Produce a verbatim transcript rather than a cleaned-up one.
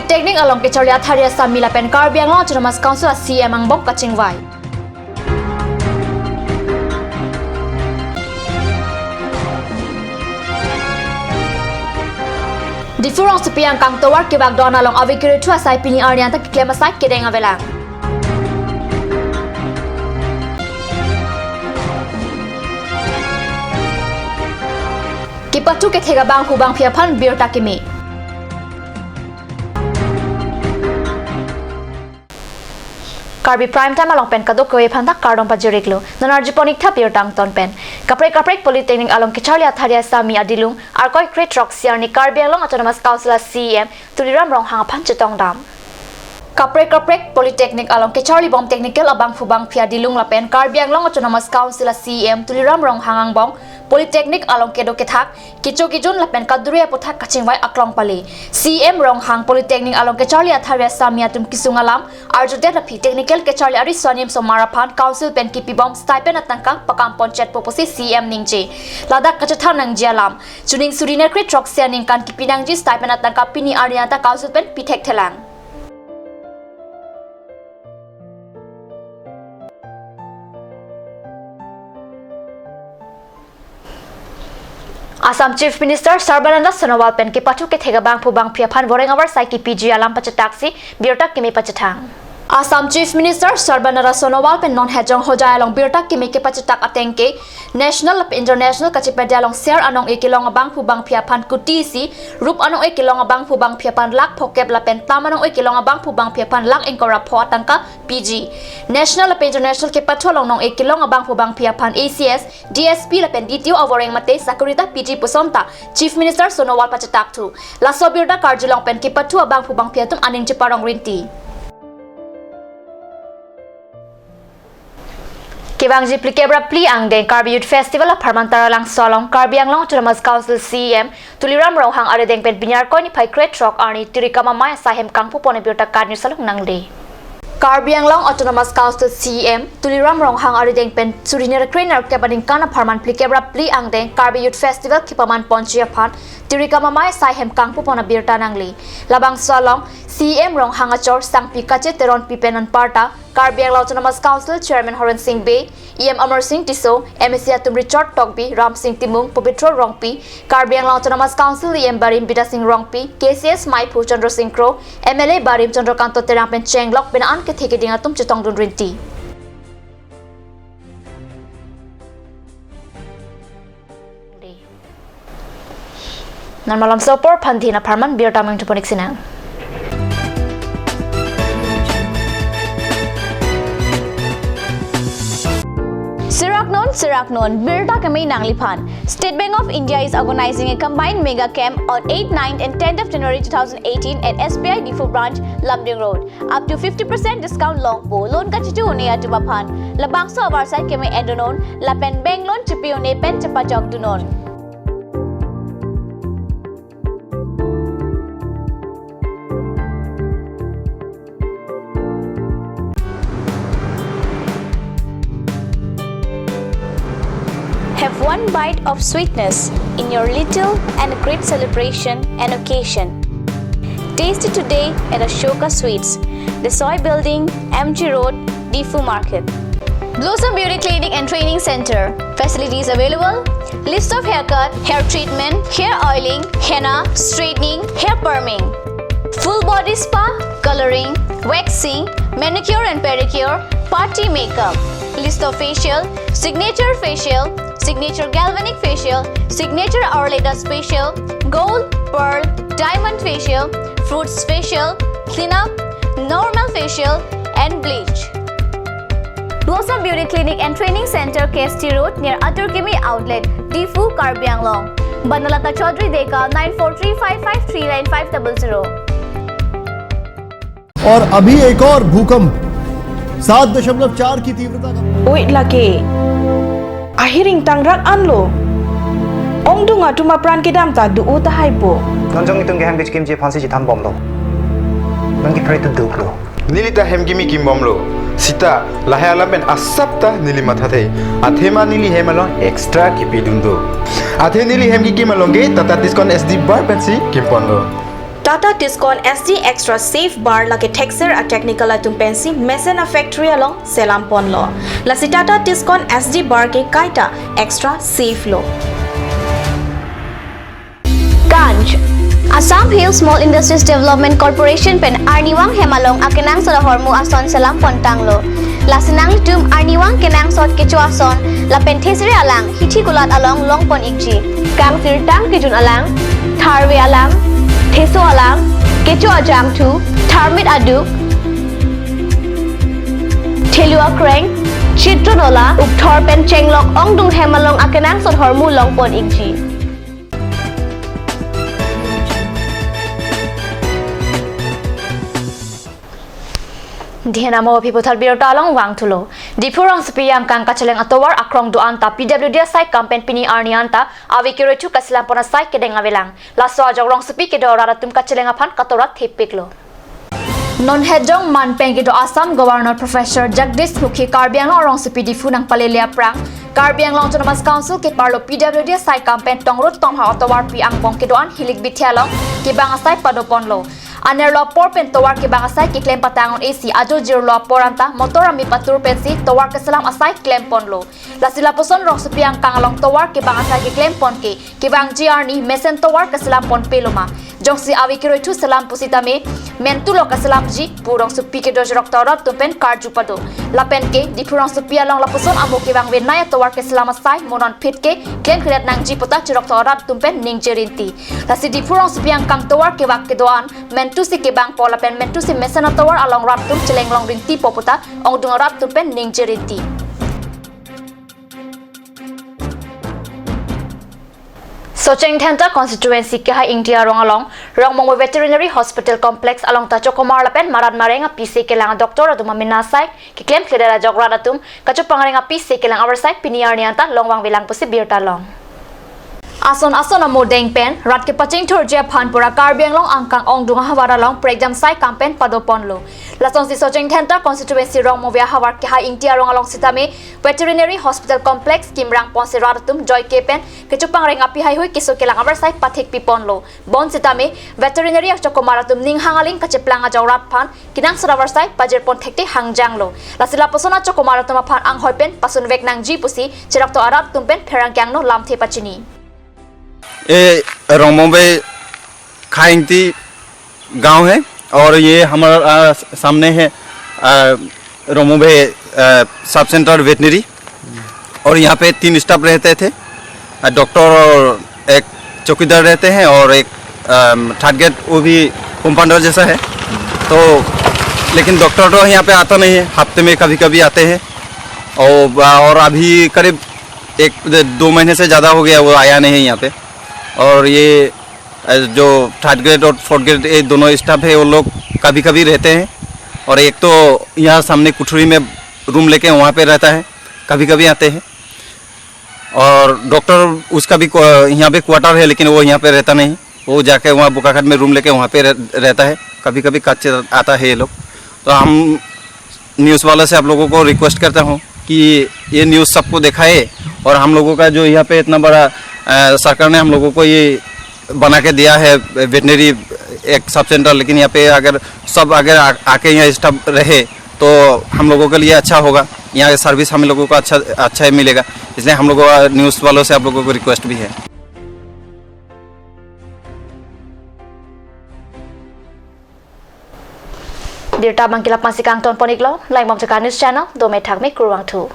Technic along kecharli athari asami lapen Karbi Anglong Autonomous Council a C M angbong kachingvai. Diphu rongsopi angkang tovar kevak do-an along ave kiri thu asai pini arni anta keklem asai kedeng avelang. Kepathu kethek abangphu bangphi aphan birta keme. Karbi Prime Time along pen kadokave aphan ta kardom pajir-iklo. Non arjupon-ik tha birta angton pen. Kaprek kaprek Polytechnic along kecharli athari asami adilung Arkoi kre-throksi arni Karbi Anglong Autonomous Council a C M Tuliram Ronghang aphan chetongdam. Kaprek kaprek Polytechnic along kecharlibom technical abangphu bangphi adilung lapen Karbi Anglong Autonomous Council a C M Tuliram Ronghang angbong Polytechnic along kedo kethak, kecho kejun lapen kadure aputhak kachingvai aklong pale. C M Ronghang Polytechnic along kecharli athari asami atum kesung alam arjudet aphi technical kecharli ariso anim osomar aphan Council pen kepibom stipend atangka pakam ponchetpo pusi C M ningje. Ladak kachethan nangji alam. Chuning suri nerkre-throksi aningkan kepi nangji stipend atangka pini arni anta Council pen pithekthelang. Assam Chief Minister Sarbananda Sonowal pen kepathu kethek abangphu bangphi aphan voreng avarsai kepiji alam pachetaksi birta keme pachethang. Assam Chief Minister Sarbananda Sonowal pen non Hejong Hojai along birta keme kepachetak ateng ke National lapen International kachepade along ser anong-e kelong abangphu bangphi aphan kuti isi, rup anong-e kelong abangphu bangphi aphan lakh phokep lapen tam anong-e kelong abangphu bangphi aphan lakh ingkoi ra pho atangka piji. National lapen International kepathu along nong-e kelong abangphu bangphi aphan A C S, D S P lapen D T O avoreng mate sakori ta piji puson ta Chief Minister Sonowal pachetak thu. Laso birta karjulong pen kepathu abangphu bangphi atum aning cheparong rinti. Kevangji phlikep ra phli angdeng Karbi Youth Festival apharman Taralangso along Karbi Anglong Autonomous Council C M Tuliram Ronghang arideng pen pini Arkoi niphai kre-throk arni Tirikam Amei asai hem kangpupon abirta KAT News along nangle. Karbi Anglong Autonomous Council C M Tuliram Ronghang arideng pen suri nerkre nerkep aningkan apharman phlikep ra phli angdeng Karbi Youth Festival kepaman ponji aphan Tirikam Amei asai hem kangpupon abirta nangle. Labangso along C M Ronghang achor Sangpi Kache Teronpi pen anparta Karbi Anglong Autonomous Council Chairman Horen Sing Bey, E M Amar Sing Tisso, M A C atum Richard Tokbi, Ram Sing Timung, Pobitro Rongpi, Karbi Anglong Autonomous Council E M barim Bidya Sing Rongpi, K C S meiphu Chandra Sing Kro, M L A barim Chandra Kanto Terang pen chenglok pen an kethe keding atum chetongdun rinti. Non malomso apor aphan dina apharman birta mengtupon-ik sinang. Serak non, serak non, birta keme nangliphan. State Bank of India is organizing a combined mega camp on eighth, ninth and tenth of January two thousand eighteen at S B I Diphu branch, Lumding Road. Up to fifty percent discount longpo. Loan kachetu un-e atum aphan labangso avarsai keme endunon lapen bank loan chepi un-e pen chepajokdunon. Have one bite of sweetness in your little and great celebration and occasion. Taste it today at Ashoka Sweets, Desoi Building, M G Road, Diphu Market. Blossom Beauty Clinic and Training Center. Facilities available: list of haircut, hair treatment, hair oiling, henna, straightening, hair perming, full body spa, coloring, waxing, manicure and pedicure, party makeup, list of facial, signature facial, signature galvanic facial, signature or latest facial, gold, pearl, diamond facial, fruits facial, cleanup, normal facial, and bleach. Blossom Beauty Clinic and Training Center, K S T Road, near Atur Kimi Outlet, Diphu, Karbi Anglong. Banalata Chaudhary Deka, nine four three five five three nine five double zero. और अभी एक और भूकंप सात दशमलव चार की तीव्रता का। Oi lake. Ahiring tangrak anlo. Ongdung atum apran kedam ta do-o tahai po. Non jong itum ke hem kechekimji aphansi chethanbomlo. Non ke pray to do lo. Neli ta hem kimi kimbomlo. Sita lahai alam pen asap ta neli mathathe. Athema neli hem along extra kipidun do. Athe neli hem kikim along ke Tata Tiscon S D bar pensi kimponlo. Tata Tiscon S D Extra Safe Bar lake thekser a technical atum pensi mesen a factory along selam ponlo. Lasi Tata Tiscon S D Bar ke kaita extra safe lo. Kanj. Assam Hill Small Industries Development Corporation pen arnivang hem along akenangsot ahormu ason selam pontanglo. Lasi nanglitum arnivang kenangsot kecho ason lapen thesere alang hithi kulat along longpon ikji. Kangsirtang kejun alang, tharve alang, theso alang, kecho ajangthu, tharmit aduk, thelu akreng, chitro nola, ukthor pen chenglok ongdung hem along akenangsot ahormu longpon ikji. Dihen amo aphi puthot birta along vangthulo. Diphu rongsopi angkang kacheleng atovar akrong do-an ta P W D asai kam pen pini arni anta ave keroi thu kaselam pon asai kedeng avelang. Laso ajok rongsopi kedo arat atum kacheleng aphan katora thepiklo. Non hejong man pen kedo Assam Governor Professor Jagdish Mukhi Karbi Anglong rongsopi Diphu nangpalele aphrang Karbi Anglong Autonomous Council keparlo P W D asai kam pen tongrut tongha atovarpi angbong kedo-an Hilik Bithe along kebang asai padoponlo. Anerlo apor pen tovar kebang asai keklem patang un-esi ajo jirlo apor anta motor ami patur pensi tovar keselam asai klemponlo. Lasi lapuson rongsopi angkang along tovar kebang asai keklem pon ke kevangji arni mesen tovar keselam ponpelo ma. Jongsi ave keroi thu selam pusitame mentu lo keselamji pu rongsopi kedo jirok tovar atum pen karju pado. Lapen ke Diphu rongsopi along lapuson amo kevang venai atovar keselam asai mo non phit ke klemkledet nangji puta jirok tovar atum pen ningje rinti. Lasi Diphu rongsopi angkang tovar kevak kedo-an mentu si kebangpo lapen mentu si mesen atovar along rat atum cheleng long rintipo puta ongdung arat atum pen ningje rinti. Socheng Dhenta constituency kehai Ingti arong along Rongmongve Veterinary Hospital Complex along ta chokomar lapen marat mareng apisi kelang doctor atum amena asai keklemkledet ajok rat atum kachopangreng apisi kelang avarsai pini arni anta longvangvelang pusi birta long. Ason ason amo deng pen rat kepachingthurji aphan pura Karbi Anglong angkang ongdung ahavar along prekjam asai kam pen padoponlo. Lasonsi Socheng Dhenta constituency Rongmongve ahavar kehai Ingti arong along sitame Veterinary Hospital Complex kimrang ponsi rat atum joike pen kechopangreng api haihui keso kelang avarsai pathik piponlo. Bonsitame veterinary achokomar atum ning hang aling kacheplang ajok rat aphan kenangsot avarsai pajirpon thekte hangjanglo. Lasi lapuson achokomar atum aphan anghoi pen pasunvek nangji pusi cheroktok arat atum pen pherang kangno lamthe pachini. ये रोमोबे खाइंगती गांव है और ये हमारा, आ, सामने है, आ, रोमोबे, आ, सब सेंटर वेटनरी। और यहाँ पे तीन स्टाफ रहते थे, आ, डॉक्टर और एक चौकीदार रहते हैं और एक, अम, थर्ड ग्रेड, वो भी कंपाउंडर जैसा है। तो लेकिन डॉक्टर तो यहाँ पे आता नहीं है, हफ्ते में कभी-कभी आते हैं। और, और अभी करीब एक, दो महीने से ज़्यादा हो गया, वो आया नहीं है यहाँ पे। और ये, अ, जो थर्ड ग्रेड और फोर्थ ग्रेड, ये दोनों स्टाफ है, वो लोग कभी-कभी रहते हैं। और एक तो यहाँ सामने कुठरी में रूम लेके वहाँ पे रहता है, कभी-कभी आते हैं। और डॉक्टर, उसका भी क्वा-, यहाँ पे क्वार्टर है, लेकिन वो यहाँ पे रहता नहीं, वो जाके वहाँ बोकाखाट में रूम लेके वहाँ पे रह-, रहता है। कभी-कभी कच्चे आता है ये लोग। तो हम न्यूज़ वालों से आप लोगों को रिक्वेस्ट करता हूँ कि ये न्यूज़ सबको दिखाए और हम लोगों का जो यहाँ पे इतना बड़ा, अ, सरकार ने हम लोगों को ये बना के दिया है वेटनरी एक सब सेंटर, लेकिन यहाँ पे अगर सब अगर आ, आके यहाँ स्टाफ रहे तो हम लोगों के लिए अच्छा होगा, यहाँ सर्विस हम लोगों को अच्छा, अच्छा ही मिलेगा। इसलिए हम लोगों का न्यूज़ वालों से आप लोगों को रिक्वेस्ट भी है। Birta abang ke la-ansi kangton pon iklo, langdam Jakka News Channel, dome thakme kurvangthu.